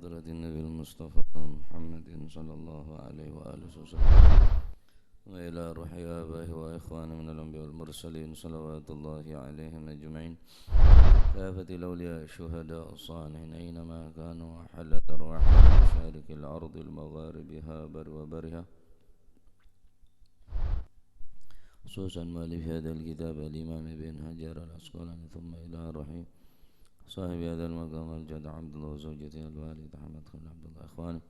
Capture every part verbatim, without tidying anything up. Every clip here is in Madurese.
حضرة النبي المصطفى محمد صلى الله عليه وآله وسلم، وإلى روح آبائه وإخوانه من الأنبياء والمرسلين، صلوات الله عليهم أجمعين، كافة الأولياء الشهداء الصالحين أينما كانوا، وحلت أرواحهم مشارق الأرض لمغاربها برها وبحرها، خصوصا مؤلف هذا الكتاب الإمام ابن حجر العسقلاني، ثم إلى روح صاحب هذا المقام الجد عبد الله وزوجته الوالد أحمد خليل عبد الله، إخواني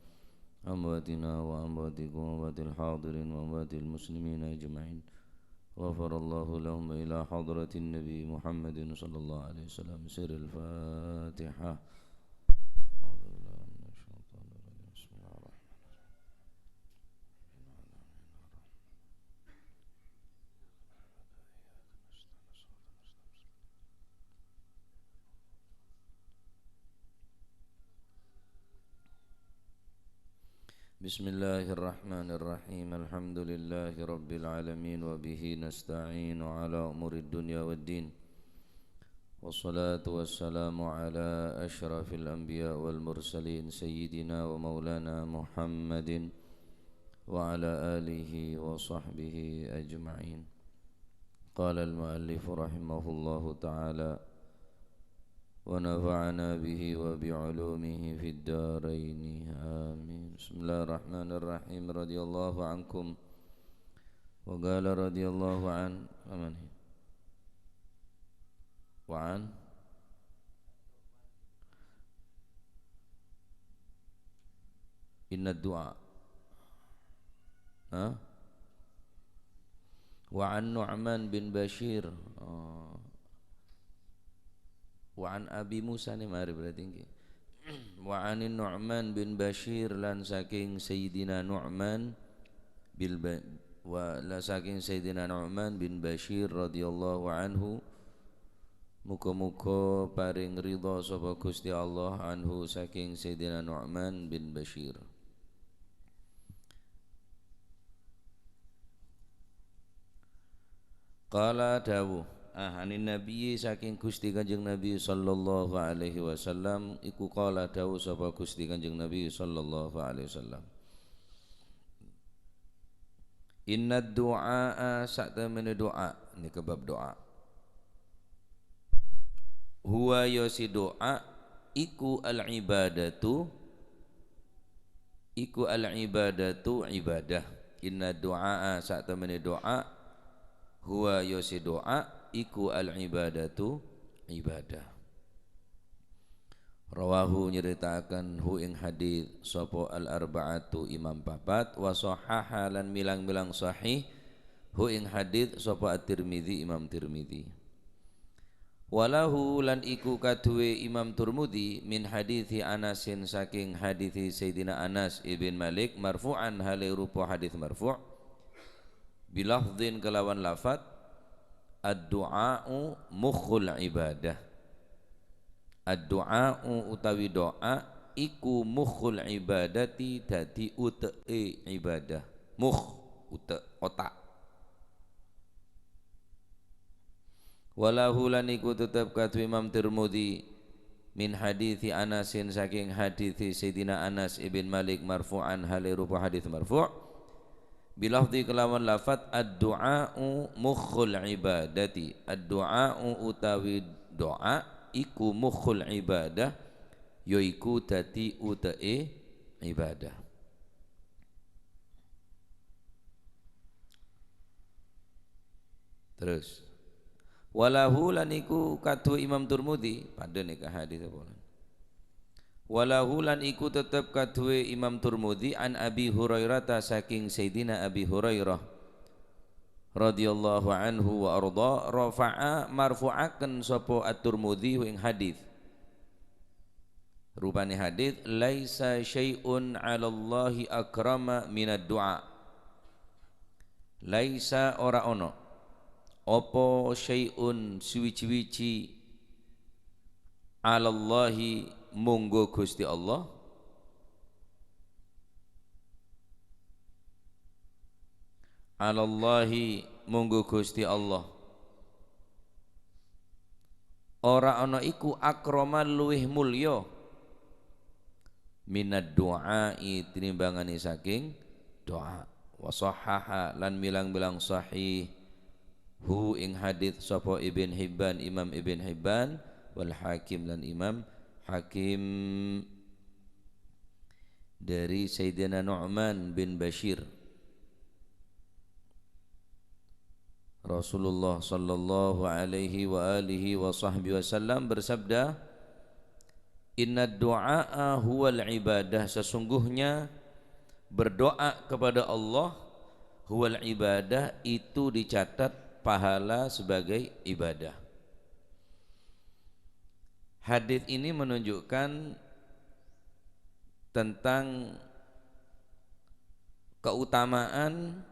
أمواتنا وأمواتكم وأموات الحاضرين وأموات المسلمين أجمعين، غفر الله لهم، إلى حضرة النبي محمد صلى الله عليه وسلم. سر الفاتحة. أعوذ بالله من الشيطان الرجيم. بسم الله الرحمن الرحيم. بسم الله الرحمن الرحيم. الحمد لله رب العالمين، وبه نستعين على أمور الدنيا والدين. والصلاة والسلام على أشرف الأنبياء والمرسلين، سيدنا ومولانا محمد وعلى آله وصحبه أجمعين. قال المؤلف رحمه الله تعالى، ونفعنا به وبعلومه في الدارين، آمين. بسم الله الرحمن الرحيم. رضي الله عنكم. وقال رضي الله عن، ومن هي؟ وعن، إن الدعاء. Ha? Wa an Nu'man bin Bashir. Oh. Wa an Abi Musa nè marè berarti ngghi. Wa anin Nu'man bin Bashir, lan saking Sayyidina Nu'man bil Ba-, wa, la saking Sayyidina Nu'man bin Bashir radhiyallahu anhu. Muga-muga paring ridha sapa Gusti Allah anhu saking Sayyidina Nu'man bin Bashir. Qala dawuh, ah, anin Nabi, saking Gusti Kanjeng Nabi sallallahu alaihi wasallam, iku qala dawuh sapa Gusti Kanjeng Nabi sallallahu alaihi wasallam. Inna du'a, satemene doa, nèka bab doa. Huwa, ya si doa, iku al-ibadatu, iku al-ibadatu ibadah. Inna du'a, satemene doa, huwa, ya si doa, iku al-ibadatu ibadah. Rawahu, nyaritaken hu ing hadits sapa al-arba'atu, imam papat, wa sahhaha, lan milang-milang sahih hu ing hadits sapa at-Tirmidzi, Imam Tirmidzi. Walahu, lan iku kaduwe Imam Turmudzi, min haditsi Anasin, saking haditsi Sayyidina Anas ibn Malik, marfu'an, hale rupa hadits marfu', bilafdzin, kelawan lafat, ad-du'a'u mukhul ibadah. Ad-du'a'u utawi doa iku mukhul ibadati, dadi ute'e ibadah. Mukh, ute', otak. Walahu, lan iku tetep kaduwe Imam Tirmudzi, min haditsi Anasin, saking haditsi Sayyidina Anas ibn Malik, marfu'an, hale rupa hadits marfu', bilafdzi, kelawan lafat, ad-du'a'u mukhul ibadati. Ad-du'a'u utawi doa iku mukhul ibadah, yaiku dadi ute'e ibadah. Terus, walahu, lan iku kaduwe Imam Turmudzi, padha nèka hadits apa lan? Walahu, lan iku tetep kaduwe Imam Turmudzi, an Abi Hurairah, ta saking Sayyidina Abi Hurairah radhiyallahu anhu wa arda, rafa'a, marfu'aken sapa At-Turmudzi ing hadits. Rupane hadits, "Laisa syai'un 'alallahi akrama minad du'a." Laisa, ora ono, apa syai'un, suwiji-wiji, 'alallahi, monggo Gusti Allah, 'alallahi, monggo Gusti Allah. Ora ana iku akrama luwih mulya minad du'a'i, tinimbangane saking du'a. Wa sahhaha, lan milang-milang sahih, hu, ing hadits, sapa Ibn Hibban, Imam Ibn Hibban, wal Hakim, lan Imam Hakim, dari Sayyidina Nu'man bin Bashir. Rasulullah sallallahu alaihi wa alihi wa sahbihi wasallam bersabda, "Inna du'a huwal ibadah." Sesungguhnya berdoa kepada Allah, huwal ibadah, itu dicatat pahala sebagai ibadah. Hadis ini menunjukkan tentang keutamaan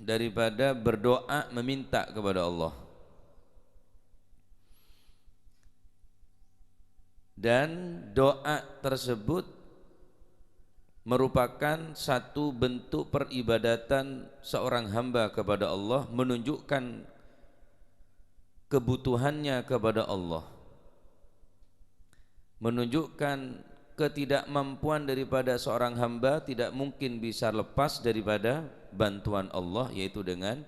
daripada berdoa meminta kepada Allah. Dan doa tersebut merupakan satu bentuk peribadatan seorang hamba kepada Allah, menunjukkan kebutuhannya kepada Allah, menunjukkan ketidakmampuan daripada seorang hamba tidak mungkin bisa lepas daripada bantuan Allah, yaitu dengan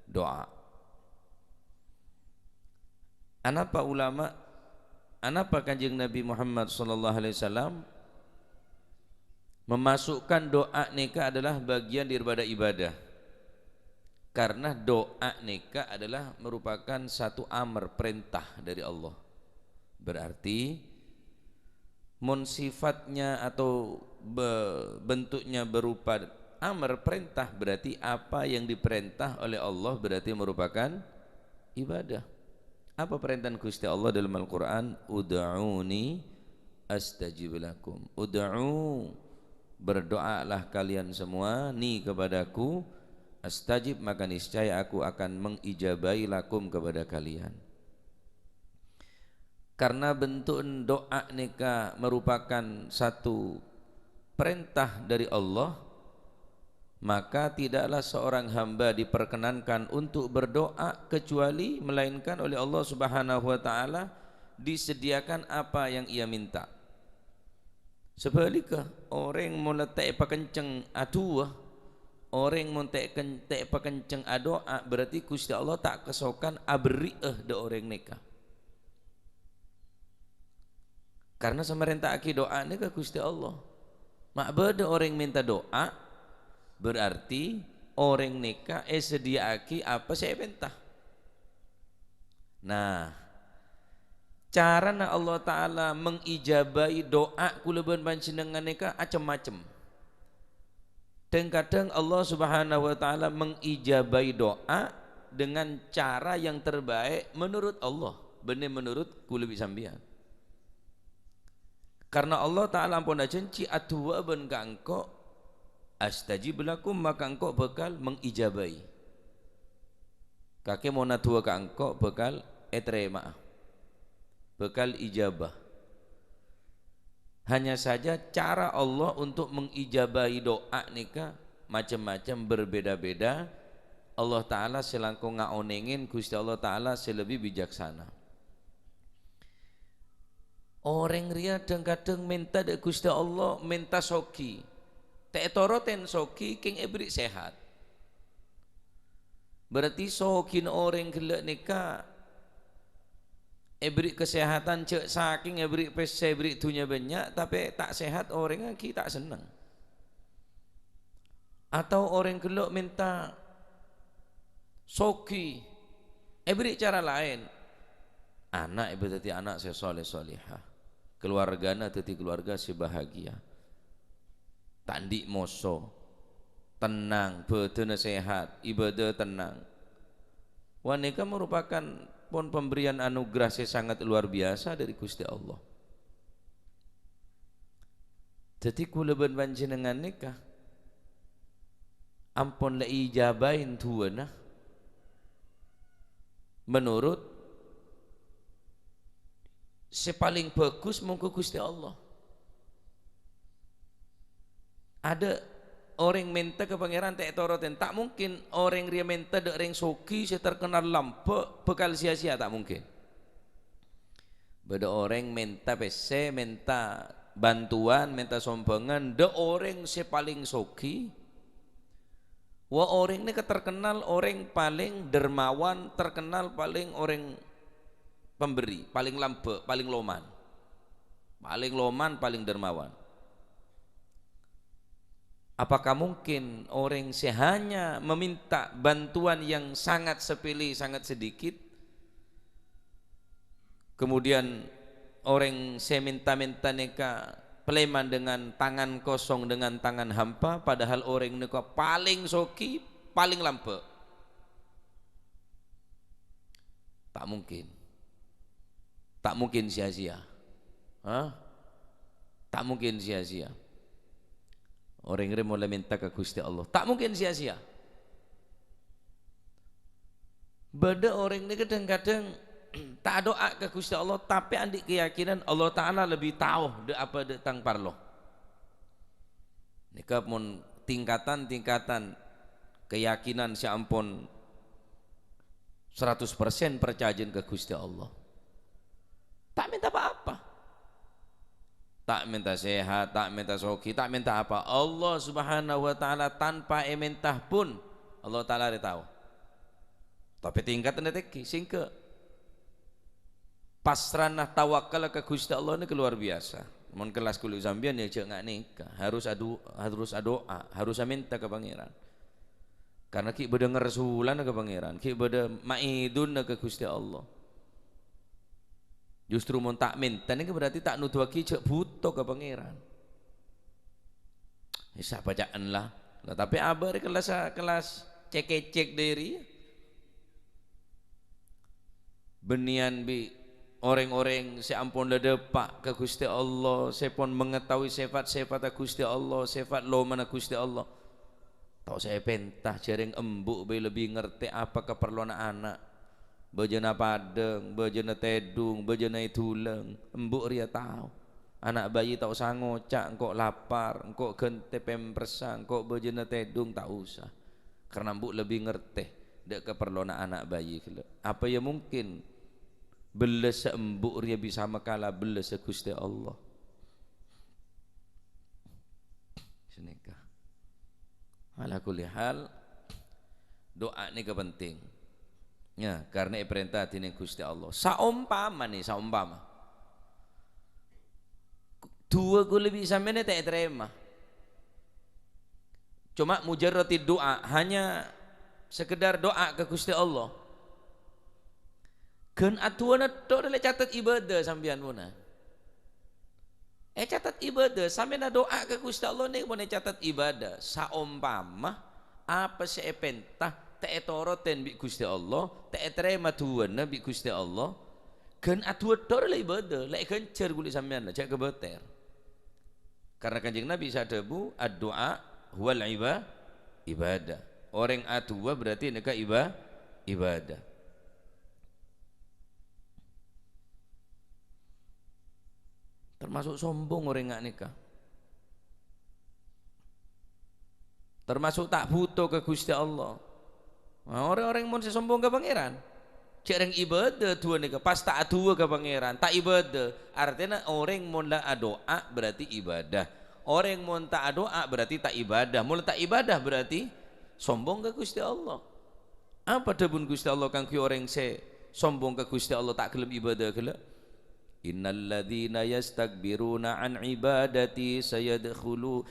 doa. Anapa ulama, anapa Kanjeng Nabi Muhammad sallallahu alaihi wasallam memasukkan doa nèka adalah bagian daripada ibadah? Karena doa nèka adalah merupakan satu amar, perintah dari Allah. Berarti, mon sifatnya atau be-, bentuknya berupa amar, perintah, berarti apa yang diperintah oleh Allah berarti merupakan ibadah. Apa perintah Gusti Allah dalam Al-Quran? "Ud'uni astajib lakum." "Ud'u," berdoalah kalian semua, "ni," kepadaku, "astajib," maka niscaya aku akan mengijabahi, "lakum," kepada kalian. Karena bentuk doa nèka merupakan satu perintah dari Allah, maka tidaklah seorang hamba diperkenankan untuk berdoa kecuali melainkan oleh Allah Subhanahu wa Ta'ala disediakan apa yang ia minta. Sabhâligghâ, orèng mon la ta' èpakencèng adu'a, orèng mon ta' ken-, ta' èpakencèng adu'a, berarti Gusti Allah ta' kasokan aberri'â dâ' orèng nèka. Karena sè marènta'aghi du'a nèka Gusti Allah. Ma' bâdâ orèng mènta du'a, berarti orèng nèka èsadhiyâ'aghi apa sè èpènta. Nah, carana Allah Ta'ala mengijabahi du'a kaulâ bân panjhennengngan nèka cem-macem. Dhâng-kadhâng Allah Subhanahu wa Ta'ala mengijabahi du'a dengan cara yang terbaik menurut Allah, bânnè menurut kaulâ bi' sampèyan. Karena Allah Ta'ala ampon ajhânjhi, "Adu'a bân ka engko', astajib lakum, maka engko' bhâkal mengijabahi." Kakè mon adu'a ka engko' bhâkal ètarèma'a, bhâkal ijabah. Hanya saja cara Allah untuk mengijabahi du'a nèka macem-macem, berbeda-beda. Allah Ta'ala sè langkong ngaonèngè, Gusti Allah Ta'ala sè lebbi bijaksana. Orèng rèya dhâng-kadhâng mènta dâ' Gusti Allah, mènta soghi. Ta' ètorotè soghi, kèng èberri' sehat. Berarti soghina orèng ghellâ' nèka èberri' kasehatan, jhâ' sakèng èberri' pèssè, èberri' dhunnya bânnya', tapè ta' sehat orèngnga ghi' ta' senneng. Atau orèng ghellâ' mènta soghi, èberri' cara laèn. Ana' èpadhâddhi ana' sè soleh solehah. Kaluwargana dhâddhi kaluwarga sè bahagia. Ta' andi' moso. Tennang, bhâdhânna sehat, ibadah tennang. Wah, nèka merupakan pon pemberian anugerah sè sangat luar biasa dari Gusti Allah. Dhâddhi, kaulâ bân panjhennengngan nèka ampon la èijabahi du'ana menurut sè palèng bhâghus mongghu Gusti Allah. Adâ' orèng mènta ka Pangèran ta' ètorotè. Ta' mungkin orèng rèya mènta dâ' rèng soghi sè terkenal lambâ' bhâkal sia-sia, ta' mungkin. Bâdâ orèng mènta pèssè, mènta bantuan, mènta sombhângan dâ' orèng sè palèng soghi. Wah, orèng nèka terkenal orèng palèng dermawan, terkenal palèng orèng pemberi, palèng lambâ', palèng loman. Palèng loman, palèng dermawan. Apakah mungkin orèng sè hanya meminta bantuan yang sangat sepele, sangat sedikit, kemudian orèng sè mènta-mènta nèka palèman dengan tangan kosong, dengan tangan hampa, padahal orèng nèka palèng soghi, palèng lambâ'? Ta' mungkin. Ta' mungkin sia-sia. Hah? Ta' mungkin sia-sia. Orèng rè molaè mènta ka Ghustè Allah. Ta' mungkin sia-sia. Bâdâ orèng nèka dhâng-kadhâng ta' adu'a ka Ghustè Allah, tapè andi' keyakinan Allah Ta'ala lebbi tao dâ' apa dâ' tang parlo. Nèka mon tingkatan-tingkatan keyakinan sè ampon saratos persen parcajâ ka Ghustè Allah. Ta' mènta pa-apa. Ta' mènta sehat, ta' mènta soghi, ta' mènta apa. Allah Subhanahu wa Ta'ala tanpa èmènta pun, Allah Ta'ala rè tao. Tapè tingkatna tèngghi, sèngghâ. Pasrana tawakkal ka Ghustè Allah nèka luar biasa. Mon kellas kaulâ sampèyan ya jhâ' nga' nèka, harus adu-, harus adu'a, harus amènta ka Pangèran. Karna ghi' bâdâ ngersulana ka Pangèran, ghi' bâdâ maèdunna ka Ghustè Allah. Justru mon ta' mènta nèka berarti ta' noduwaghi jhâ' bhuto ka Pangèran. Issa bâca'an la. La, tapè abâ' rè kellas, kellas cèk-kècèk dâri. Bânnèyan bi' orèng-orèng sè ampon la dâpa' ka Ghustè Allah, sè pon mangataowi sèfat-sèfatta Ghustè Allah, sèfat lomana Ghustè Allah. Tao sè èpènta, jhâreng embu' bhâi lebbi ngartè apa kaparlowanna ana'. Bâjâna padâng, bâjâna tèdung, bâjâna èdulâng, embu' rèya tao. Ana' bayi ta' osa ngoca', "Engko' lapar, engko' ghântè pampersa, engko' bâjâna tèdung," ta' osa. Karna embu' lebbi ngartè dâ' kaparlowanna ana' bayi ghellâ'. Apa ya mungkin bellâssa embu' rèya bisa makala bellâssa Ghustè Allah? Sanèka. Ala kulli hal, du'a nèka penting. Ya, karna èparènta dhinèng Ghustè Allah. Saompama nè, saompama. Du'a kaulâ bi' sampèyan ta' ètarèma. Coma mujarradi du'a, hanya sekedar do'a ka Ghustè Allah. Ghân adu'ana tok la ècatet ibadah sampèyan pona. Ècatet ibadah, sampèyan adu'a ka Ghustè Allah nèka pon ècatet ibadah. Saompama apa sè èpènta ta' ètorottè bi' Ghustè Allah, ta' ètarèma du'ana bi' Ghustè Allah, ghân adu'a tok la ibadah, la èghânjhâr kaulâ sampèyan la, jhâ' kabâter. Karna Kanjeng Nabi sè adhâbu, "Addu'a huwal iba-, ibadah." Orèng adu'a berarti nèka iba-, ibadah. Termasuk sombong orèng nga' nèka. Termasuk ta' bhuto ka Ghustè Allah. Nah, orèng-orèng mon sè sombong ka Pangèran, jhâ' rèng ibadah du'a nèka, pas ta' adu'a ka Pangèran, ta' ibadah. Artèna orèng mon la adu'a berarti ibadah. Orèng mon ta' adu'a berarti ta' ibadah. Mon ta' ibadah berarti sombong ka Ghustè Allah. Apa dhâbuna Ghustè Allah kaangghuy orèng sè sombong ka Ghustè Allah, ta' ghellem ibadah ghellâ'? "Innal ladzina yastakbiruna an ibadati sayadkhulu-,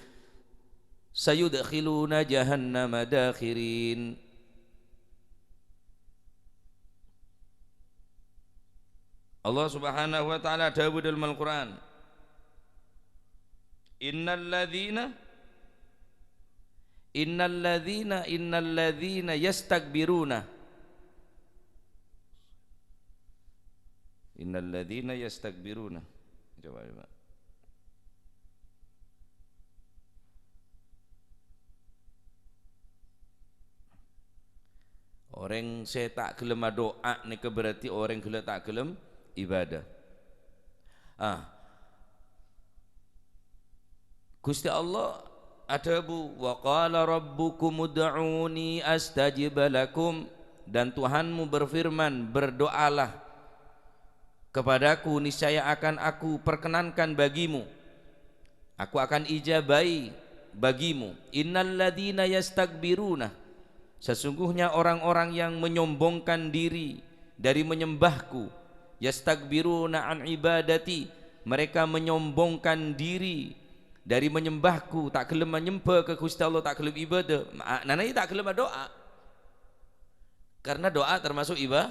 sayudkhiluna jahannama dakhirin." Allah Subhanahu wa Ta'ala adhâbu dâlem Al-Qur'an, "Innal ladzina, innal ladzina, innal ladzina yastakbiruna." Innal ladzina yastakbiruna. Coba, coba. Orèng sè ta' ghellem adu'a nèka berarti orèng ghellâ' ta' ghellem ibadah. Ah. Ghustè Allah adhâbu, "Wa qala rabbukum ud'uni astajib lakum." Dan Tuhanmu berfirman, "Berdoalah kepadaku, niscaya akan Aku perkenankan bagimu." Aku akan ijabahi bagimu. Innalladzina yastakbiruna, sesungguhnya orang-orang yang menyombongkan diri dari menyembahku, yastakbiruna an ibadati, mereka menyombongkan diri dari menyembahku, ta' gelem nyemba ka Gusti Allah, ta' gelem ibadah, ma-, nana'i ta' gelem adu'a. Karena doa termasuk iba-,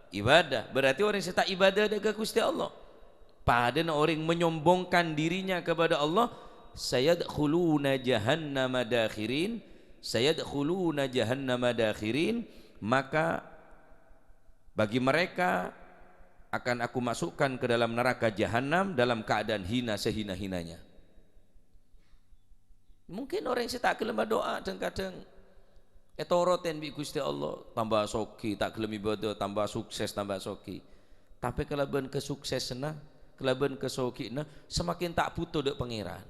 ibadah. Berarti orang sè ta' ibadah dâ' ka Gusti Allah. Padâna orang menyombongkan dirinya kepada Allah, sayadkhuluna jahannama dakhirin, sayadkhuluna jahannama dakhirin, maka bagi mereka akan Aku masukkan ke dalam neraka Jahanam dalam keadaan hina sehina-hinanya. Mungkin orang sè ta' gelem adu'a, dhâng-kadhâng ètoroten bi' Gusti Allah, tambah soghi, ta' gelem ibadah, tambah sukses, tambah soghi. Tapè kalabân kasuksesanna, kalabân kasoghina, semakin ta' buto dâ' Pangèran.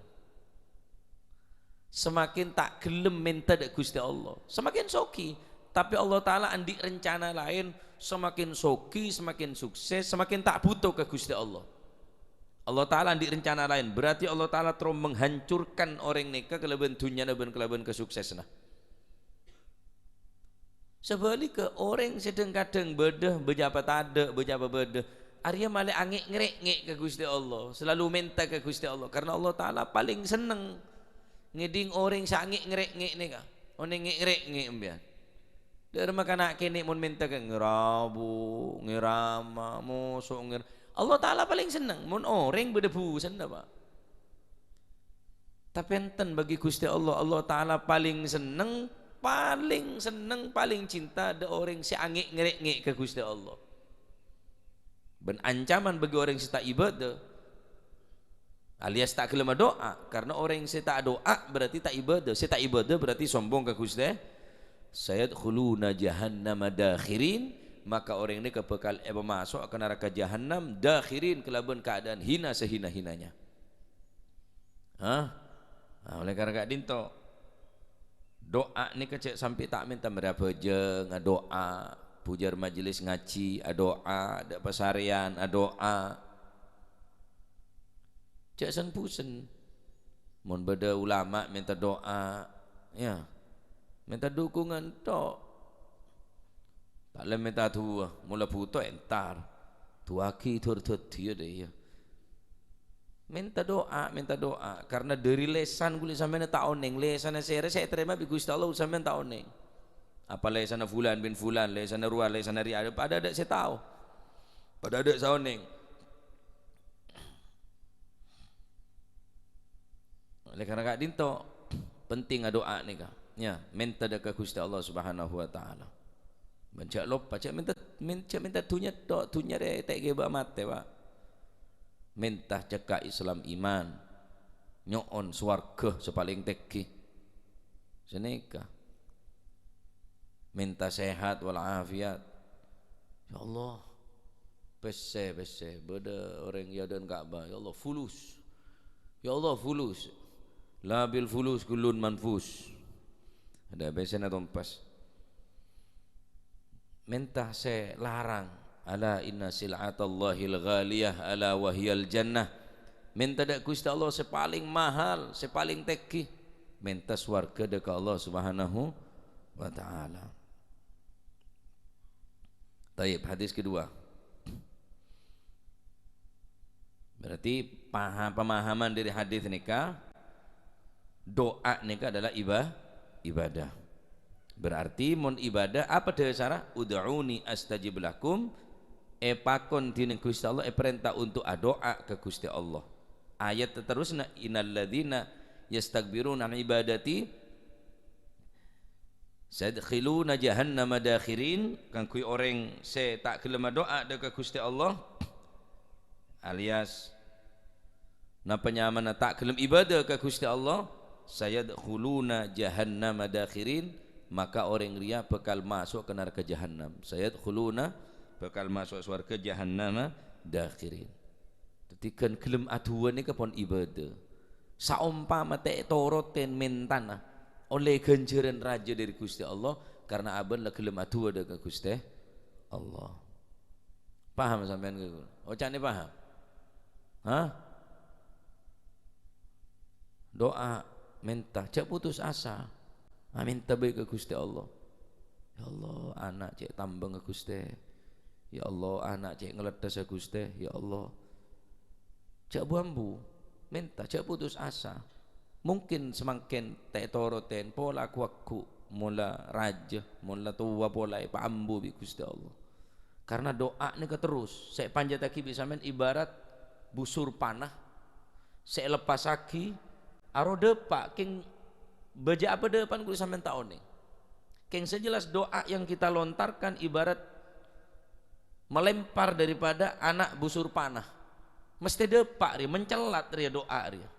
Semakin ta' gelem mènta dâ' Gusti Allah, semakin soghi. Tapè Allah Ta'ala andi' rencana laèn, semakin soghi, semakin sukses, semakin ta' buto ka Gusti Allah. Allah Ta'ala andi' rencana laèn. Berarti Allah Ta'ala terro menghancurkan orèng nèka kalabân dhunnyana bân kalabân kasuksesanna. Sabhâligghâ, orèng sè dhâng-kadhâng bâdâ, bâjâ apa tadâ', bâjâ apa bâdâ, arèya malè angè'-ngrèngè' ka Gusti Allah, selalu mènta ka Gusti Allah, karena Allah Ta'ala palèng senneng ngèdhing orèng sè angè'-ngrèngè' nèka. Onèng ngè'-ngrèngè' sampèyan? Dâ' remma kana' kènè' mon mènta ka ngèrabu, ngèrama, moso, ngèr-, Allah Ta'ala palèng senneng mon orèng bâdâ bhusanna, Pak. Tapè enten bagi Gusti Allah, Allah Ta'ala palèng senneng, palèng senneng, palèng cinta dâ' orèng sè angè'-ngrèngè' ka Gusti Allah. Bân ancaman bagi orèng sè ta' ibadah, alias ta' gelem adu'a, karena orèng sè ta' adu'a berarti ta' ibadah, sè ta' ibadah berarti sombong ka Gusti. Sayadkhuluna jahannama dakhirin, maka orèng nèka bhâkal èpamaso'a ka naraka Jahannam, dakhirin, kalabân keadaan hina sehina-hinanya. Hah? Nah, oleh karena ka'dinto, du'a nèka jhâ' sampè' ta' mènta, mara abhâjâng adu'a, bujâr majelis ngajhi adu'a, dâ' pasarèyan adu'a. Jhâ' sen-bhusen. Mon bâdâ ulama mènta du'a, ya, mènta dukungan tok. Ta' lem mènta du'a, mola buto entar. Du'aaghi dur dhâddhiyâ dâ' iyâ. Mènta du'a, mènta du'a. Karena dâri lèsan kulâ sampèyan ta' onèng, lèsanna sèra sè ètarèma bi' Gusti Allah sampèyan ta' onèng. Apa lèsanna fulan bin fulan, lèsanna rowa, lèsanna rèya, padâ adâ' sè tao. Padâ adâ' sè onèng. Oleh karena ka'dinto, penting adu'a nèka. Ya, mènta dâ' ka Gusti Allah Subhanahu wa Ta'ala. Bân jhâ' loppa, jhâ' mènta, mèn-, jhâ' mènta dhunnya tok, dhunnya rè ta' kèbâ matè, Pak. Mènta cekka' Islam iman, nyo'on sowarghâ sè palèng tèngghi. Sanèka. Mènta sehat wal afiat. Ya Allah, pèssè, pèssè. Bâdâ orèng yâ dâ' Ka'bah, "Ya Allah, fulus. Ya Allah, fulus. La bil fulus kullun manfus." Adâ' pèssèna tompas. Mènta sè larang. "Ala inna sil'atallahil ghaliyah, ala wahiyal jannah." Mènta dâ' Gusti Allah sè palèng mahal, sè palèng tèngghi. Mènta sowarghâ dâ' ka Allah Subhanahu wa Ta'ala. Taib, hadis kedua. Berarti paha-, pemahaman dari hadis nèka, doa nèka adalah iba-, ibadah. Berarti mon ibadah, apa dhâsarra? "Ud'uni astajib lakum." Èpakon dhinèng Gusti Allah, èparènta untuk adu'a ka Gusti Allah. Ayat terusna, "Innalladzina yastakbiruna an ibadati sayadkhuluna jahannama dakhirin," kaangghuy orèng sè ta' gelem adu'a dâ' ka Gusti Allah, alias napa nyamana ta' gelem ibadah ka Gusti Allah, "sayadkhuluna jahannama dakhirin," maka orèng rèya bhâkal maso' ka naraka Jahannam. "Sayadkhuluna," bhâkal maso' sowarghâ, "jahannama dakhirin." Dhâddhi, ghân gelem adu'a nèka pon ibadah. Saompama ta' ètoroten mèntana, ollè ghânjhârân rajâ dâri Gusti Allah, karna abâ'na la gelem adu'a dâ' ka Gusti Allah. Paham sampèyan, Gus? Oca'na paham? Hah? Du'a, mènta, jhâ' putus asa. Amènta bhâi ka Ghustè Allah. "Ya Allah, ana' cè' tambâng, Ghustè. Ya Allah, ana' cè' ngaleddhâs, Ghustè. Ya Allah." Jhâ' bu-ambu, mènta, jhâ' putus asa. Mungkin samangkèn ta' ètorotèn, pola ghu-lagghu', mola rajâ, mola towa pola èpaambu bi' Ghustè Allah. Karna du'a nèka terros, sè èpanjâtaghi bi' sampèyan ibarat busur panah sè èleppassaghi, aro dâpa', kèng bâjâ apa dâpa'na ghuru sampèyan ta' onèng. Kèng sè jelas du'a yang kita lontarkan ibarat melempar daripada ana' busur panah. Mestè dâpa' rèya, mencellat rèya du'a rèya.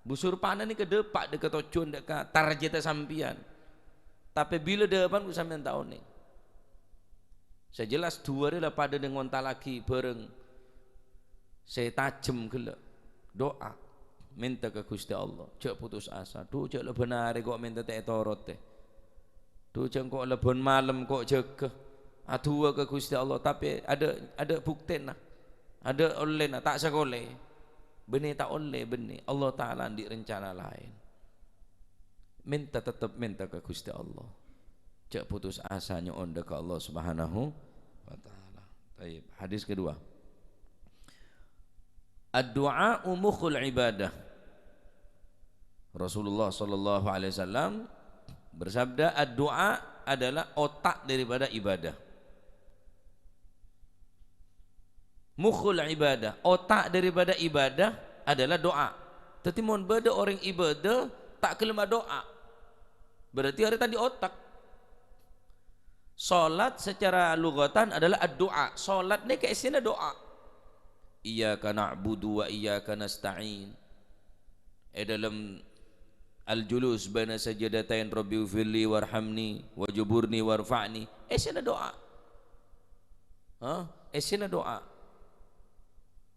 Busur panah nèka dâpa' dâ' ka tojjhuwân, dâ' ka tarjetta sampèyan. Tapè bilâ dâpa'na ghuru sampèyan ta' onèng. Sè jelas, duwâ' rèya la padâ ngontallaghi bhârâng sè tajhem ghellâ'. Du'a, mènta ka Ghustè Allah, jhâ' putus asa. Dhu, jhâ' la bân arè ko' mènta ta' ètorotè. Dhu, jhâ' ko' la bân malem ko' jâgâ. Adu'a ka Ghustè Allah, tapè adâ', adâ' buktèna. Adâ' ollèna, ta' sakolè. Bânnè ta' ollè, bânnè. Allah Ta'ala andi' rencana laèn. Mènta, tettep mènta ka Ghustè Allah. Jhâ' putus asa nyo'on dâ' ka Allah Subhanahu wa Ta'ala. Tayyib. Hadis kedua. Ad-du'a'u mukhul ibadah. Rasulullah sallallahu alaihi wasallam bersabda, "Ad-du'a adalah otak daripada ibadah." Mukhul ibadah, otak daripada ibadah adalah doa. Dhâddhi, mon bâdâ orèng ibadah ta' ghellem ado'a, berarti arèya ta' andi' otak. Salat secara lughatan adalah addu'a. Salat nèka èssèna do'a. "Iyyaka na'budu wa iyyaka nasta'in." È dâlem al-julus baina sajadatain, "Rabbighfirli warhamni wajburni warfa'ni." Èssèna do'a. Hah? Èssèna do'a.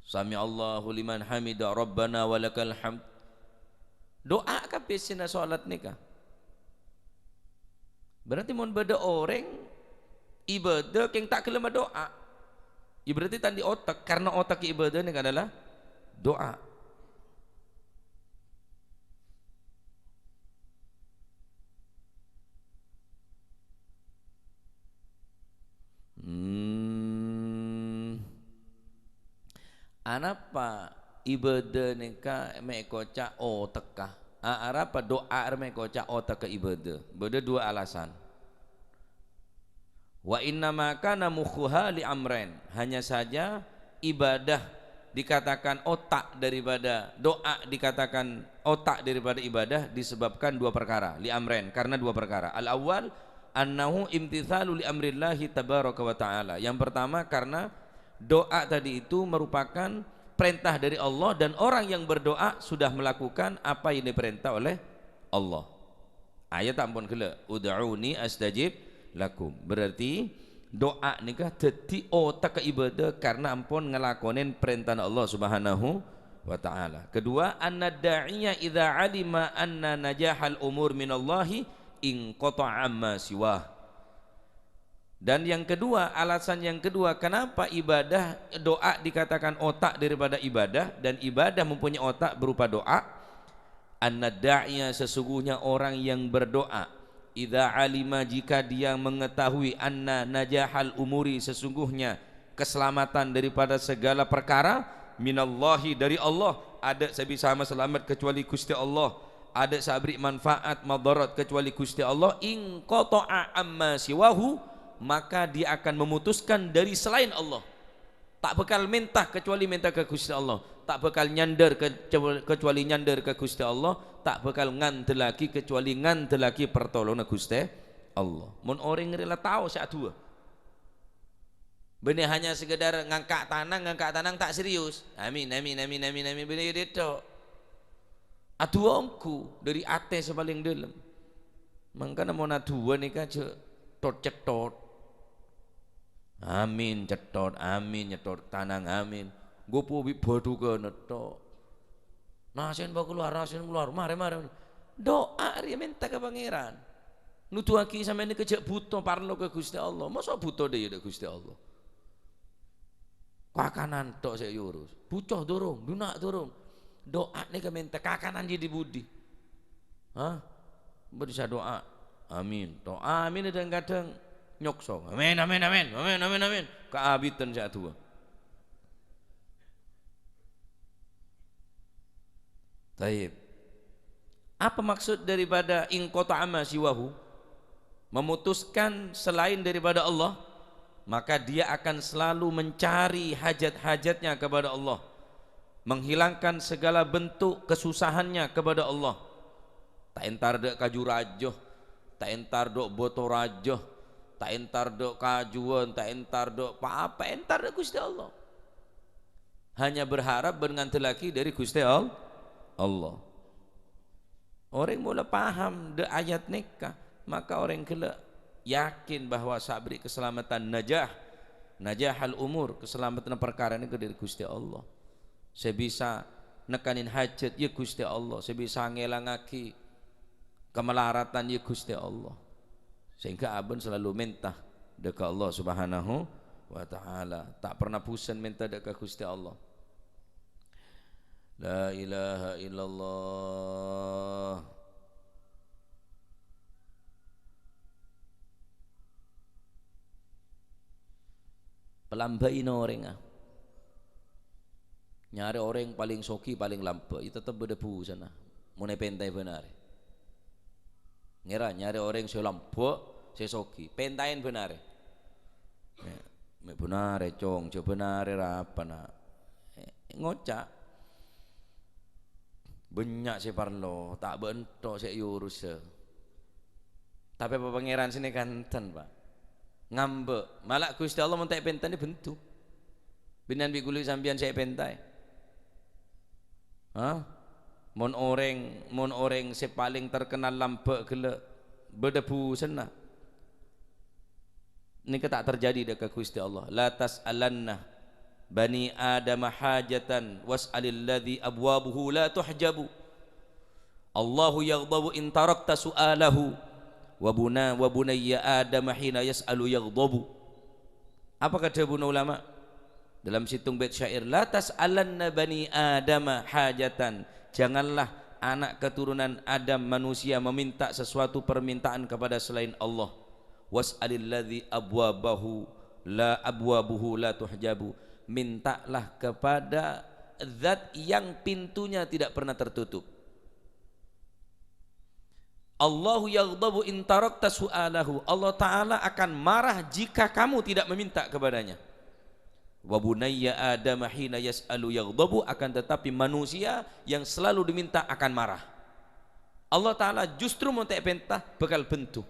"Sami'allahu liman hamida, Rabbana walakal hamd." Do'a kabbhi èssèna salat nèka. Berarti mon bâdâ orèng ibadah kèng ta' ghellem ado'a, ya berarti ta' andi' otak, karena otak ibadah nèka adalah do'a. Hmm. Anapa ibadah nèka mè' èkoca' otekka? A-, arapa do'a rè mè' èkoca' otekka ibadah? Bâdâ dua alasan. "Wa innama kana mukhuha li amrain." Hanya saja ibadah dikatakan otak daripada, doa dikatakan otak daripada ibadah disebabkan dua perkara, li amrain, karena dua perkara. Al-awwal, annahu imtithalu li amrillahi tabaraka wa ta'ala. Yang pertama, karena doa tadi itu merupakan perintah dari Allah, dan orang yang berdoa sudah melakukan apa yang diperintah oleh Allah. Ayat ampon ghellâ', "Ud'uni astajib lakum." Berarti, doa nèka dhâddhi otak ibadah karena ampon ngalakonè parèntana Allah Subhanahu wa Ta'ala. Kedua, "Anna da'iya idza alima anna najahal umur minallahi inqata'a amma siwah." Dan yang kedua, alasan yang kedua, kenapa ibadah, doa dikatakan otak daripada ibadah, dan ibadah mempunyai otak berupa doa, "Anna da'iya," sesungguhnya orang yang berdoa, "idza alima," jika dia mengetahui, "anna najahal umuri," sesungguhnya keselamatan daripada segala perkara, "minallahi," dari Allah, adâ' sè bisa masalamet kecuali Ghustè Allah, adâ' sè aberri' manfaat, madharat kecuali Ghustè Allah, "inqata'a amma siwahu," maka dia akan memutuskan dari selain Allah. Ta' bhâkal mènta kecuali mènta ka Ghustè Allah. Ta' bhâkal nyandâr ke-, kecuali nyandâr ka Ghustè Allah. Ta' bhâkal ngandellaghi kecuali ngandellaghi partolonganna Ghustè Allah. Mon orèng rè la tao sè adu'a. Bânnè hanya sekedar ngangka' tanang, ngangka' tanang ta' serius. Amin, amin, amin, amin, amin. Bânnè iyâ dhito. Adu'a ongghu dâri atè sè palèng dhâlem. Mangkana mon adu'a nèka jhâ' tot-cettot. Amin, cettot, amin, nyettot tanang, amin. Gopo bi' bâdhughân netto. "Nasèn bâ' kalowar, nasèn kalowar, marè, marè." Do'a rèya mènta ka Pangèran. Nuduwaghi sampèyan nèka jhâ' bhuto parlo ka Ghustè Allah. Mosok bhuto dhâ' iyâ dâ' Ghustè Allah? Kakanan tok sè èurus. Buco durung, dhuna durung. Do'a nèka mènta kakanan jhâ' dhi-budhi. Hah? Bâdâ sè adu'a, "Amin." To, amin kadhâng-kadhâng nyokso. "Amin, amin, amin. Amin, amin, amin." Kaabiddhân sè adu'a. Taib. Apa maksud daripada inqata'a ma siwahu? Memutuskan selain daripada Allah, maka dia akan selalu mencari hajat-hajatnya kepada Allah, menghilangkan segala bentuk kesusahannya kepada Allah. Ta' entar dâ' kaju rajâ, ta' entar dâ' bâto rajâ, ta' entar dâ' kajuwân, ta' entar dâ' pa-apa, entar dâ' Ghustè Allah. Hanya berharap bân ngandellaghi dâri Ghustè All-, Allah. Orèng mola paham dâ' ayat nèka, maka orèng ghellâ' yakin bahwa sabbhân kasalameddhân najah, najahal umur, kasalameddhânna parkara nèka dâri Ghustè Allah. Sè bisa nekanin hajat, ya Ghustè Allah. Sè bisa ngèlangaghi kamalaratan, ya Ghustè Allah. Sehingga abâ'na selalu mènta dâ' ka Allah Subhanahu wa Ta'ala. Ta' pernah bosan mènta dâ' ka Ghustè Allah. La ilaha illallah. Palambâ'ina orèngnga. Nyarè orèng palèng soghi, palèng lambâ', ya tettep bâdâ busanna. Mon èpèntaè bân arè. Ngèra nyarè orèng sè lambâ', sè soghi, pèntaèn bân arè. Mè', mè' bân arè, Cong, jhâ' bân arè ra apa, Na'? Eh, ngoca', "Bânnya' sè parlo, ta' bâ'na tok sè èorusa." Tapè pa-, Pangèran sè nèka enten, Pa'. Ngambâ'. Mala Ghustè Allah mon ta' èpèntaè bhendhu. Bhâdhân bi' ghuli sampèyan sè èpèntaè. Hah? Mon orèng, mon orèng sè palèng terkenal lambâ' ghellâ' bâdâ busanna. Nèka ta' terjadi dâ' ka Ghustè Allah. "La tas'alanna bani Adama hajatan was'alil ladzi abwabuhu la tuhjabu. Allahu yaghdabu in tarakta su'alahu, wa buna-, wa bunayya Adama hina yas'alu yaghdabu." Apa kadhâbuna ulama? Dalam sèttong bait syair, "La tas'alanna bani Adama hajatan." Janganlah anak keturunan Adam manusia meminta sesuatu permintaan kepada selain Allah. "Was'alil ladzi abwabahu la, abwabuhu la tuhjabu." Mintalah kepada Zat yang pintunya tidak pernah tertutup. "Allahu yaghdabu in tarakta su'alahu." Allah Ta'ala akan marah jika kamu tidak meminta kepada-Nya. "Wa bunayya Adama hina yas'alu yaghdabu," akan tetapi manusia yang selalu diminta akan marah. Allah Ta'ala justru mon ta' èpènta bhâkal bhendhu.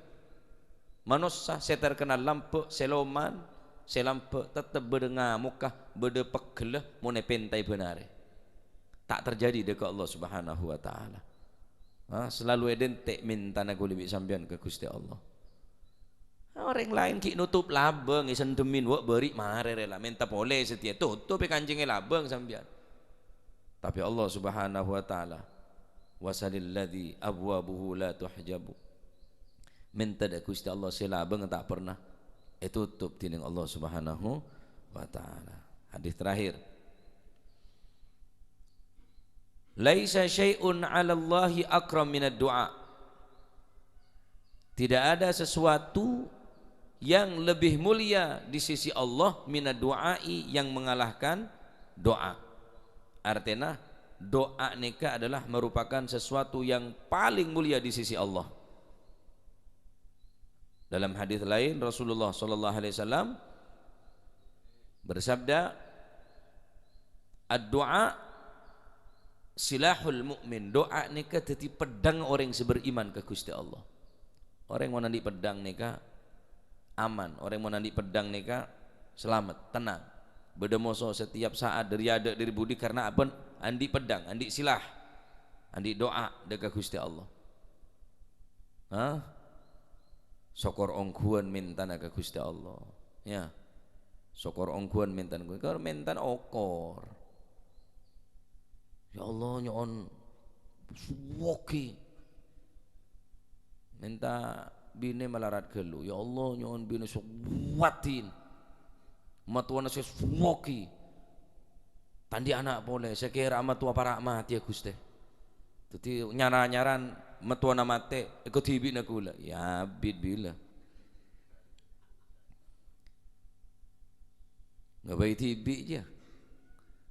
Manossa sè terkenal lambâ', sè loman, sè lambâ', tettep bâdâ ngamokka, bâdâ peggella mon èpèntaè bân arè. Ta' terjadi dâ' ka Allah Subhanahu wa Ta'ala. Ha, selalu identik mèntana ghuli bi' sampèyan ka Ghustè Allah. Orèng laèn ghi' notop labâng, èsendhemin, wa' bâri' marè rè la, mènta polè satèya, totop è kancèngngè labâng sampèyan. Tapè Allah Subhanahu wa Ta'ala, "Was'alil ladzi abwabuhu la tuhjabu." Mènta dâ' Ghustè Allah sè labâng ta' pernah ètotop dhinèng Allah Subhanahu wa Ta'ala. Hadis terakhir. "Laisa syai'un 'alallahi akram minad du'a." Tidak ada sesuatu yang lebih mulia di sisi Allah minad du'ai, yang mengalahkan doa. Artèna, doa nèka adalah merupakan sesuatu yang paling mulia di sisi Allah. Dalam hadis lain, Rasulullah sallallahu alaihi wasallam bersabda, "Ad-du'a silahul mu'min." Doa nèka dhâddhi peddhâng orèng sè beriman ka Ghustè Allah. Orèng mon andi' peddhâng nèka aman, orèng mon andi' peddhâng nèka salamet, tenang. Bâdâ moso setiap saat, dâri adâ', dâri budi, karna apa? Andi' peddhâng, andi' silah, andi' doa dâ' ka Ghustè Allah. Hah? Sokor ongghuwân mèntana ka Ghustè Allah. Ya. Sokor ongghuwân mèntana. Kor mèntana okor. "Ya Allah, nyo'on soghi." Mènta binè malarat ghâllu. "Ya Allah, nyo'on binè soghi. Matowana sè soghi. Ta' andi' ana' polè. Sè kèra matowa para' matè, ya Ghustè." Dhâddhi nyara-nyaran mattowana matè, èkadhibi'na kaulâ. Ya, abit bilâ. Ngabâi dhibi' jâ.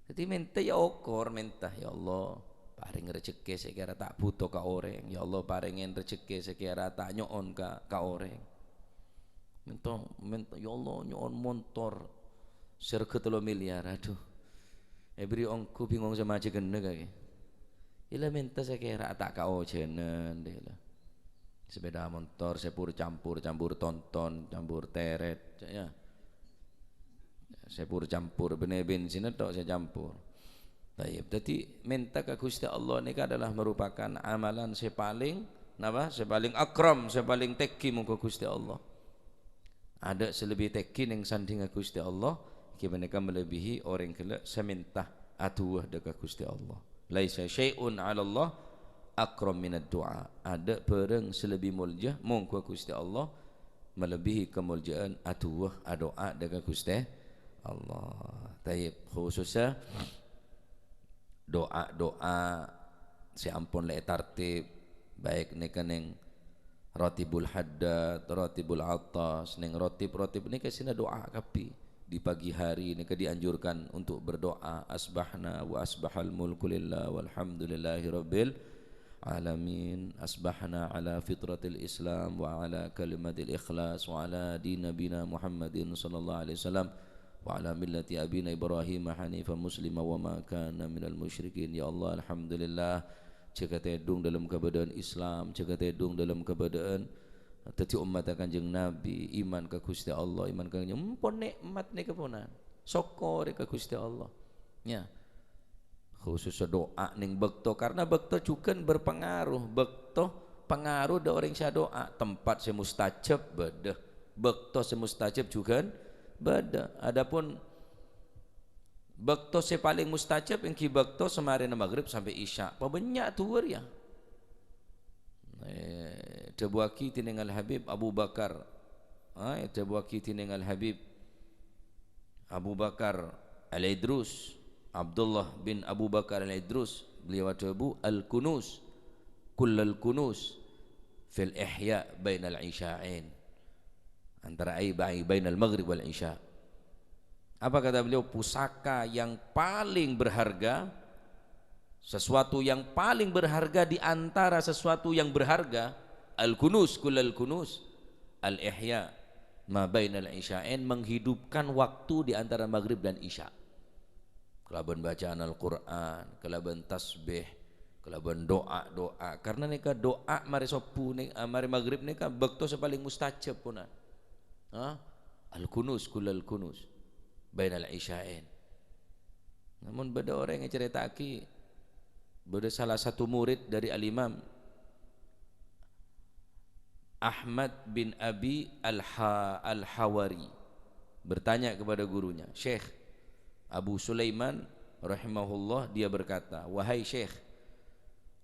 Dhâddhi mènta ya okor, mènta, "Ya Allah, parèng rejhekkè sè kèra ta' bhuto ka orèng. Ya Allah, parèngè rejhekkè sè kèra ta' nyo'on ka, ka orèng." Mènta, mènta, "Ya Allah, nyo'on montor sè règhâ tello miliar." Adhu. Èbherri' ongghu bingong sè majâ ghennè kakè. Ella mènta sè kèra ta' kaojhânan, dhâ' ella. Sepeda montor sè pur campur, campur tonton, campur tèrèt, ya. Sè pur campur, bânnè bensinna tok sè campur. Tayyib. Dhâddhi, mènta ka Ghustè Allah nèka adalah merupakan amalan sè palèng, napa? Sè palèng akram, sè palèng tèngghi mongghu Ghustè Allah. Adâ' sè lebbi tèngghi neng sandhingnga Ghustè Allah, ghi panèka malebihi orèng ghellâ' sè mènta adu'a dâ' ka Ghustè Allah. "Laisa syai'un 'alallah akram minad du'a." Adâ' bhârâng sè lebbi molja mongghu Ghustè Allah malebihi kamolja'an adu'a, adu'a dâ' ka Ghustè Allah. Tayyib, khusussa du'a-du'a sè ampon la ètartib, baik nèka neng Ratibul Haddad, Ratibul Attas, neng ratib-ratib nèka sèna du'a kabbhi. Di pagi hari nèka dianjurkan untuk berdoa, "Asbahna wa asbahal mulku lillah walhamdulillahi rabbil alamin. Asbahna ala fitratil Islam wa ala kalimatil ikhlas wa ala dini nabina Muhammadin sallallahu alaihi wasallam." "Wa ala millati abina Ibrahim hanifan muslima wa ma kana minal musyrikin." Ya Allah, alhamdulillah, jâgâ tèdung dâlem kabâdâ'ân Islam, jâgâ tèdung dâlem kabâdâ'ân dhâddhi ommatta Kanjeng Nabi, iman ka Ghustè Allah, iman ka Kanjeng, ampon nè'mat nèka ponan. Sokkorè ka Ghustè Allah. Ya. Khusus du'a neng bâkto, karena bâkto jhughân berpengaruh. Bâkto pengaruh dâ' orèng sè adu'a, tempat sè mustajab bâdâ, bâkto sè mustajab jhughân bâdâ. Adapun bâkto sè palèng mustajab èngghi bâkto samarèna maghrib sampè' isya. Pabânnya' duwâr, ya. Eh, dhâbuwâghi dhinèng Al-Habib Abu Bakar. Ah, dhâbuwâghi dhinèng Al-Habib Abu Bakar Al-Idrus, Abdullah bin Abu Bakar Al-Idrus, beliau adhâbu, "Al-kunus, kullal kunus fil ihya bainal isya'ain." Antara ai, bai-, bainal maghrib wal isya. Apa kata beliau? Pusaka yang paling berharga, sesuatu yang paling berharga di antara sesuatu yang berharga, al-kunus, kullal kunus, al-ihya ma bainal isya'ain, menghidupkan waktu di antara maghrib dan isya. Kalabân bacaan Al-Qur'an, kalabân tasbih, kalabân du'a-du'a. Karena nèka du'a marè sobbhu nè-, ah, marè maghrib nèka bâkto sè palèng mustajab, ponan. Ha? Al-kunus, kullal kunus. Bainal isya'ain. Namun bâdâ orèng ècarèta'aghi, bâdâ salah satu murid dari Al-Imam Ahmad bin Abi Al-Ha-, Al-Hawari bertanya kepada gurunya, Syekh Abu Sulaiman rahimahullah, dia berkata, "Wahai Syekh,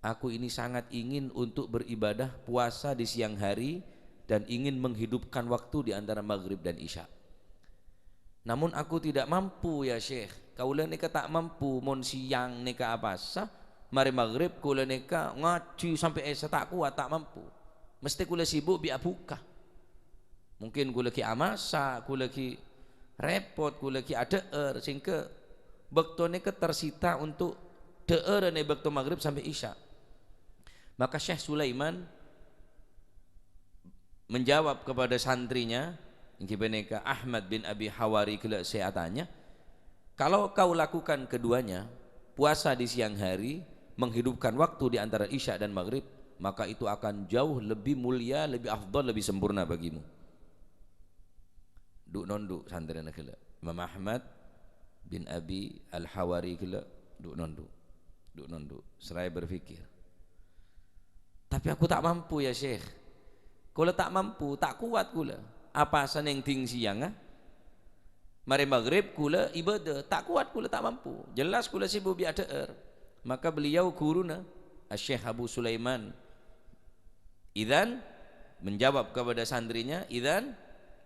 aku ini sangat ingin untuk beribadah puasa di siang hari dan ingin menghidupkan waktu di antara maghrib dan isya. Namun aku tidak mampu, ya Syekh. Kaulâ nèka ta' mampu, mon siyang nèka apasa, marè maghrib kaulâ nèka ngajhi sampè' isya ta' kowat, ta' mampu. Mesthè kaulâ sibuk bi' abhuka. Mungkin kaulâ ghi' amassa, kaulâ ghi' rèpot, kaulâ ghi' adhâ'âr, sehingga bâkto nèka tersita untuk dhâ'ârân è bâkto maghrib sampè' isya." Maka Syekh Sulaiman menjawab kepada santrinya, èngghi panèka Ahmad bin Abi Hawari ghellâ' sè atanya, "Kalau kau lakukan keduanya, puasa di siang hari, menghidupkan waktu di antara Isya dan Maghrib, maka itu akan jauh lebih mulia, lebih afdal, lebih sempurna bagimu." Dhu'-nondhu' santrèna ghellâ'. Imam Ahmad bin Abi Al-Hawari ghellâ', dhu'-nondhu'. Dhu'-nondhu'. Seraya berpikir. "Tapi aku ta' mampu, ya, Syekh. Kaulâ ta' mampu, ta' kowat kaulâ. Apasa neng dhing siyangnga? Marè maghrib kaulâ ibadah, ta' kowat kaulâ, ta' mampu. Jelas kaulâ sibuk bi' adhâ'âr." Maka beliau, guruna, Asy-Syekh Abu Sulaiman, idzan, menjawab kepada santrinya, "Idzan,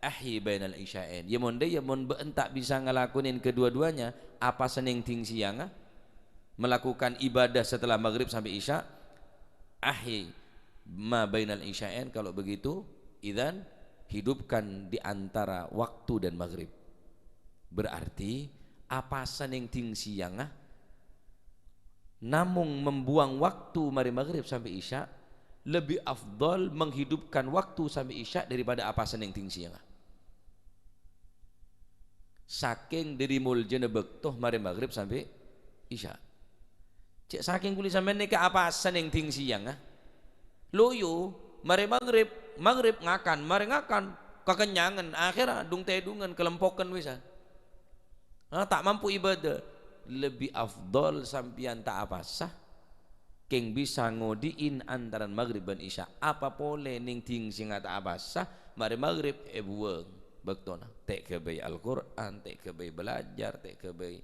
ahyi bainal isya'ain." Ya mon dâ', ya mon bâ'na ta' bisa ngalakonè kedua-duanya, apasa neng dhing siyangnga? Melakukan ibadah setelah maghrib sampai isya, ahyi, Ma bainal isya'ain, kalau begitu, idzan hidupkan di antara waktu dan maghrib. Berarti, apasa neng ding siyangnga, namong membuang waktu marè maghrib sampè' isya, lebih afdol menghidupkan waktu sampè' isya daripada apasa neng ding siyangnga. Sakèng dhâri moljâna bâkto marè maghrib sampè' isya. Cè' sakèng kulâ sampèyan nèka apasa neng ding siyangnga. Loyo, marè maghrib, maghrib ngakan, marè ngakan, kakenyangan, akhèrra dung-tèdungan, kalèmpokèn wisan. Ah, ta' mampu ibadah. Lebih afdol sampèyan ta' apasa, kèng bisa ngodi'in antarana maghrib bân isya. Apa polè neng ding siyangnga ta' apasa, marè maghrib èbuwâng bâktona. Ta' ghâbây Al-Qur'an, ta' ghâbây belajar, ta' ghâbây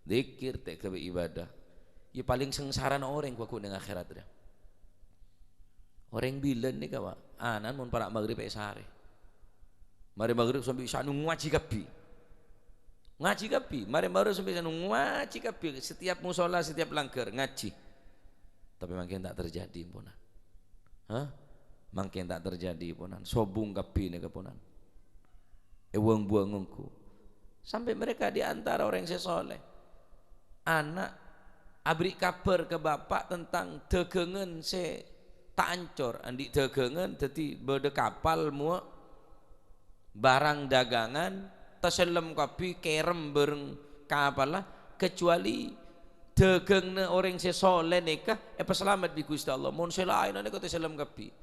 dzikir, ta' ghâbây ibadah. Ya, palèng sangsarana orèng ghu-, ghu neng akhèrat, rèya. Orèng bilân nèka, Pak, ana'na mon para' maghrib èsarè. Marè maghrib sampè' isya ngajhi kabbhi. Ngajhi kabbhi. Marè maghrib sampè' isya ngajhi kabbhi. Setiap mushola, setiap langghâr, ngajhi. Tapè mangkèn ta' terjadi, ponan. Hah? Mangkèn ta' terjadi, ponan. Sobung kabbhi nèka, ponan. Èbuwâng-buwâng ongghu. Sampè' mereka di antara orèng sè soleh. Ana' aberri' kabhâr ka bapa' tentang dhâghângan sè ta' ancor. Andi' dhâghângan dhâddhi bâdâ kapal mowa' barang dagangan, tasellem kabbhi, kèrèm bhâreng kapalla, kecuali dhâghânganna orèng sè soleh nèka èpasalamet bi' Ghustè Allah. Mon sè laènna nèka tasellem kabbhi.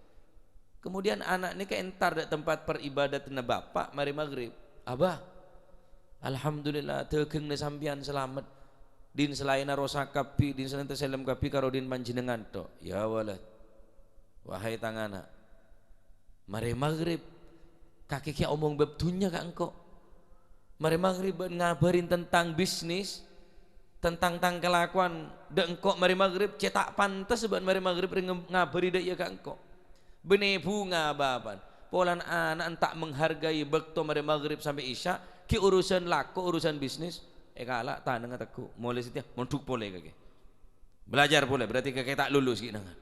Kemudian ana' nèka èntar dâ' tempat peribadatanna bapa' marè maghrib. "Abah, alhamdulillah, dhâghânganna sampèyan salamet. Din salaènna rosak kabbhi, din salaènna tasellem kabbhi karo din panjhennengngan tok." "Ya walad, wahai tang ana', marè maghrib kakè kèya omong bab dhunnya ka engko'. Marè maghrib bâ'na ngabhâri tentang bisnis, tentang tang kalakowan dâ' engko' marè maghrib, cè' ta' pantes bâ'na marè maghrib rè-, ngabhâri dâ' iyâ ka engko'." Bânnè bhunga bapa'na. Polana ana'na ta' menghargai bâkto marè maghrib sampè' isya, ghi' urusan lako, urusan bisnis, èkala' tanangnga tegghu', molè satèya, mondhuk polè kakè. Belajar polè, berarti kakè ta' lulus ghi' nangan.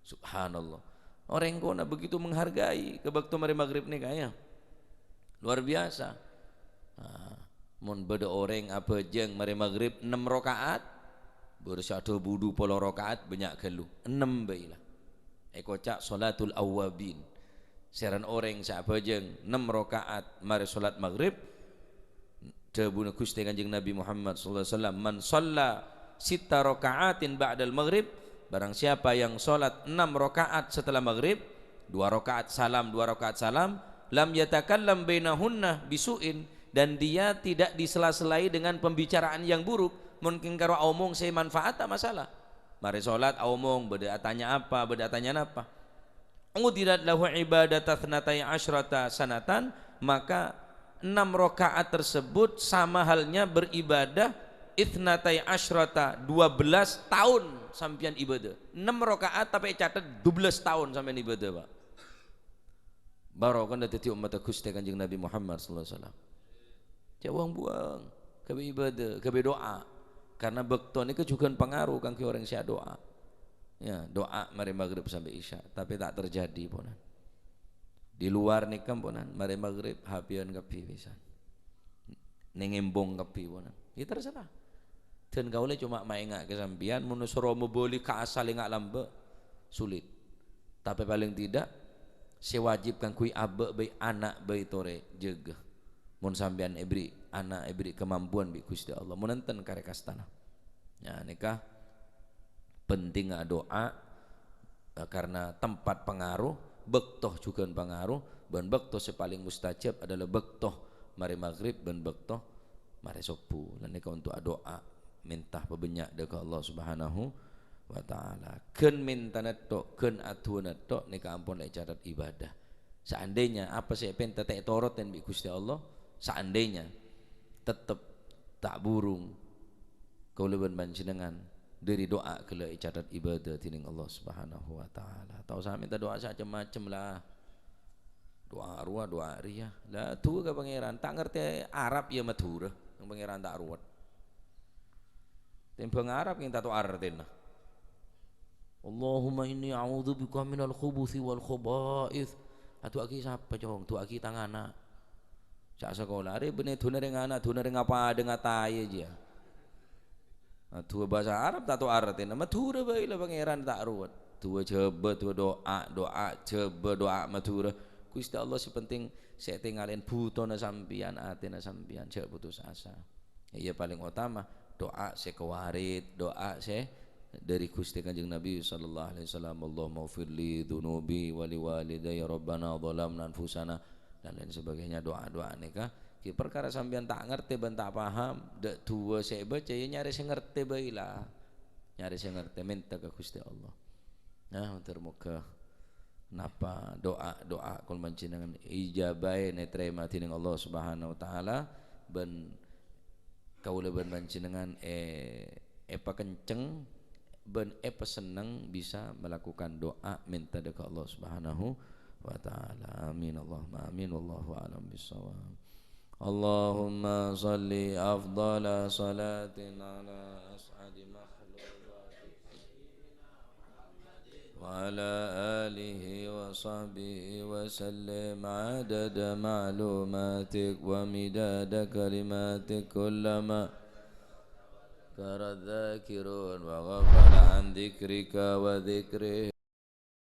Subhanallah. Orèng kona begitu menghargai ka bâkto marè maghrib nèka, ya. Luar biasa. Nah, mon bâdâ orèng abhâjâng marè maghrib ennem rakaat, bârâs sè adhâbu du polo rakaat, bânnya' ghâllu. Ennem bhâi la. Èkoca' sholatul awwabin. Sèran orèng sè abhâjâng ennem rakaat marè sholat maghrib, dhâbuna Ghustè Kanjeng Nabi Muhammad sallallahu alaihi wasallam, "Man shalla sitta raka'atin ba'dal maghrib," barang siapa yang sholat enam rakaat setelah maghrib, dua rakaat salam, dua rakaat salam, "lam yatakallam bainahunna bisu'in," dan dia tidak disela-selai dengan pembicaraan yang buruk, mungkin karo aomong sè manfaat ta' masalah. Marè sholat aomong, bâdâ atanya apa, bâdâ atanya napa. "Udilat lahu ibadata tsnatai asyrata sanatan," maka enam rakaat tersebut sama halnya beribadah itsnatai asyrata, dua belas tahun sampèyan ibadah. Enam rakaat tapè ècatet dua belas tahun sampèyan ibadah, Pak. Barokana dhâddhi ommatta Ghustè Kanjeng Nabi Muhammad sallallahu alaihi wasallam. Jhâ' buwâng-buwâng, ghâbây ibadah, ghâbây du'a. Karena bâkto nèka jhughân pangaro kaangghuy orèng sè adu'a. Ya, du'a marè maghrib sampè' isya, tapè ta' terjadi, ponan. Di luar nèka, ponan, marè maghrib, H P-an kabbhi pisan. Neng embong kabbhi, ponan. Ya, terserah. Dan kaulâ coma maènga' ka sampèyan, mon soro mabâli ka asal enga' lambâ', sulit. Tapè palèng tidak, sè wajib kaangghuy abâ' bhâi ana' bhâi torè jâgâ. Mon sampèyan èbherri' ana', èbherri' kamampuan bi' Ghustè Allah, mon enten karè kastana. Ya, nèka pentingnga adu'a, eh, karena tempat pangaro, bâkto jhughân pangaro, bân bâkto sè palèng mustajab adalah bâkto marè maghrib bân bâkto marè sobbhu. Lan nèka onto' adu'a, mènta pabânnya' dâ' ka Allah Subhanahu wa Ta'ala. Ghân mèntana tok, ghân adu'ana tok, nèka ampon la ècatet ibadah. Seandainya apa sè èpènta ta' ètorot bi' Ghustè Allah, seandainya tettep ta' burung kaulâ bân panjhennengngan, dhâri du'a ghellâ' ècatet ibadah dhinèng Allah Subhanahu wa Ta'ala. Ta' osa mènta du'a sè cem-macem la. Du'a rowa, du'a rèya. La, du'a ka Pangèran. Ta' ngartè Arab ya Madhurâ. Neng Pangèran ta' ruwet. Tèmbhâng Arab kèng ta' tao artèna. "Allahumma inni a'udzubika minal khubuthi wal khaba'ith." Adu'aaghi sapa, Cong? Du'aaghi tang ana'. Ca' sakola. Arè bânnè duna rèng ana', duna rèng apa adâ ngataè jiyâ. Nah, du'a bhâsa Arab ta' tao artèna. Madhurâ bhâi la Pangèran ta' rowet. Du'a Jhâbâ, du'a do'a, do'a Jhâbâ, do'a Madhurâ. Ghustè Allah sè penting sè ètengalèn bhutona sampèyan, atèna sampèyan. Jhâ' putus asa. Iyâ, palèng otama, do'a sè kawarit, do'a sè dâri Ghustè Kanjeng Nabi sallallahu alaihi wasallam, "Allahummaghfirli dzunubi wa liwalidayya, Rabbana zalamna anfusana," dan lain sebagainya, do'a-do'a nèka. Ghi' parkara sampèyan ta' ngartè bân ta' paham, dâ' du'a sè èbâca, iyâ nyarè sè ngartè bhâi la. Nyarè sè ngartè, mènta ka Ghustè Allah. Nah, moghâ-moghâ napa do'a-do'a kaulâ panjhennengngan èijabâi, ètarèma dhinèng Allah Subhanahu wa Ta'ala, bân kaulâ bân panjhennengngan è-, èpakencèng bân èpasenneng bisa melakukan do'a mènta dâ' ka Allah Subhanahu wa Ta'ala. Amin, Allahumma amin. Wallahu a'lam bissawab. Allahumma shalli afdhala shalatin ala as'adi makhluqatik. وعلى آله وصحبه وسلم عدد معلوماتك ومداد كلماتك، كلما ذكر الذاكرون وغفل عن ذكرك وذكره.